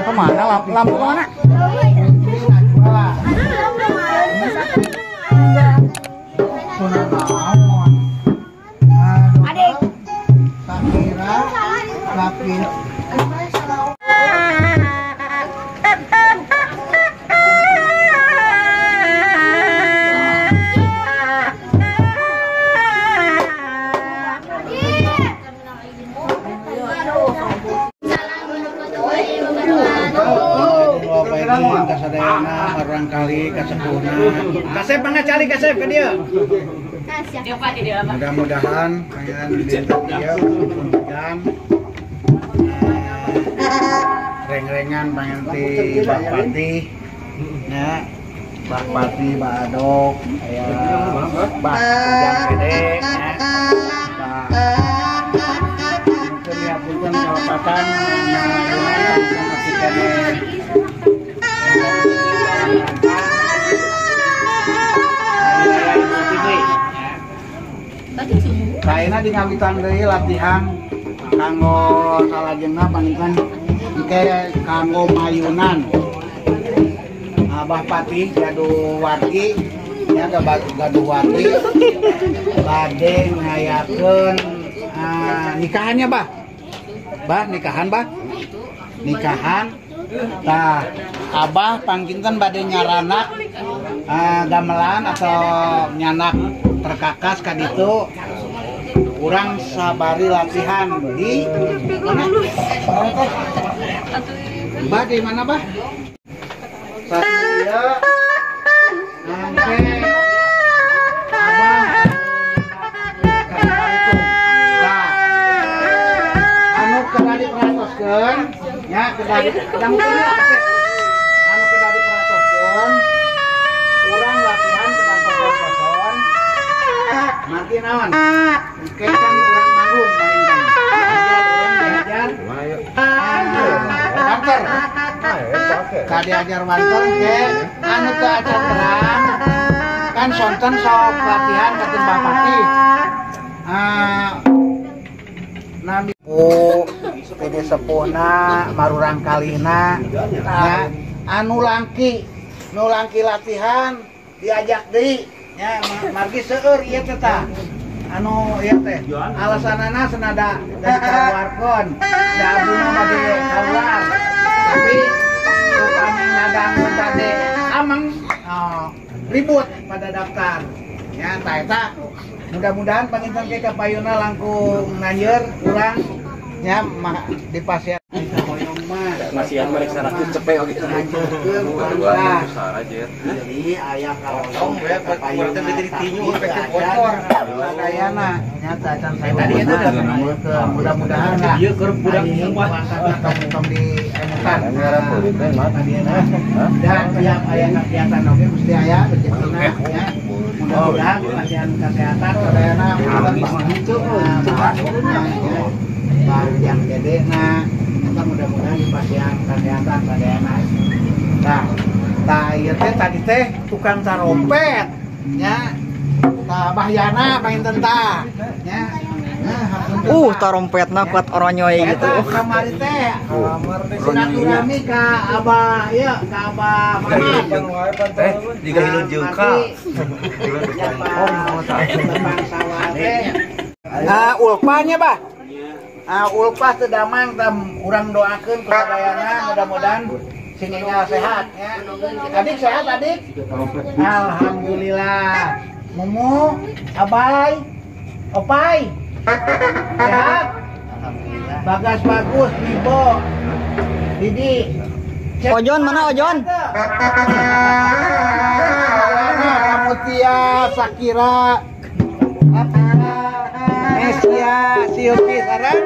Kemana lampu kemana? Adik. Kasadayana barangkali kasepuna kasep pangacali kasep ka dieu. Mudah-mudahan pangeran dinten ieu dan reng-rengan panganti Bapati nya Bapati Badok aya Bah Ujang Gede nya Bah punten ya punten kalepatan masih keneh. Kaina di ngawitan deui latihan kanggo salajengna panginten engke kanggo mayunan Abah Patih gaduh wargi nya gaduh wargi bade ngayakeun nikahannya bah bah nikahan bah nikahan tah Abah pangkinten bade nyaranak gamelan atau nyanak perkakas kaditu urang sabari latihan di mana? Bah di mana bah? Satria nangke Abah nah anu kedah diperhatoskeun nya kedah anu kedah diperhatoskeun urang latihan kedah soson-soson mati naon engke kan urang manggung paling kan urang diajar wanter ka diajar wanter engke anu teu acan terang kan sonten sok latihan ka teu Bapati nami pede sepuhna marurang kalina nya anu langki nu langki latihan diajak deui nya margi seueur ieu teh tah anu ieu teh alasanana senada dikeluarkeun da abuna bade kaluar tapi upami ngadangu tade ameng ribut pada daftar nya tah eta mudah-mudahan panginten ke kapayuna langkung nanjeur urang nya di pasien masihan mereka 100 cepet oge jadi aya kalong kapayuna sadayana nya acan mudah-mudahan lah ieu keur budak semua tong di emutan dan tiap aya kegiatan oge mesti aya rezekina nya mudah-mudahan pasien kesehatan sadayana yang gede nah kita mudah-mudahan di pasien kesehatan sadayana. Nah, tah ieu teh tadi teh tukang tarompet nya tah Bahyana panginten tah nya. Tarompetna kuat oronyoy gitu. Kamari teh silaturahmi ka Abah ieu ka Abah Mamat. Jiga hileud jeung ka. Ulpahnya bah. Ulpah teu damang tam urang doakeun ku sadayana mudah-mudahan sing enggal sehat ya. Adik sehat adik? Alhamdulillah. Mumu, Abai, Opai. Sehat? Alhamdulillah. Bagas bagus, Bibo. Didi. Ojon mana Ojon? Kamutia, Sakira, Mesia, si Si Yopi sareng.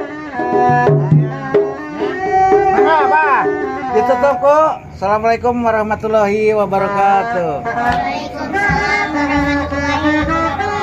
Mangga Abah. Ditutup kok. Assalamualaikum warahmatullahi wabarakatuh. Waalaikumsalam warahmatullahi wabarakatuh.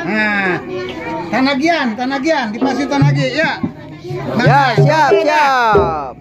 Nah, tanagian, tanagian, dipasih tanagi ya. Nah, ya, siap, siap.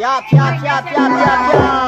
Siap, siap, siap, siap, siap, siap.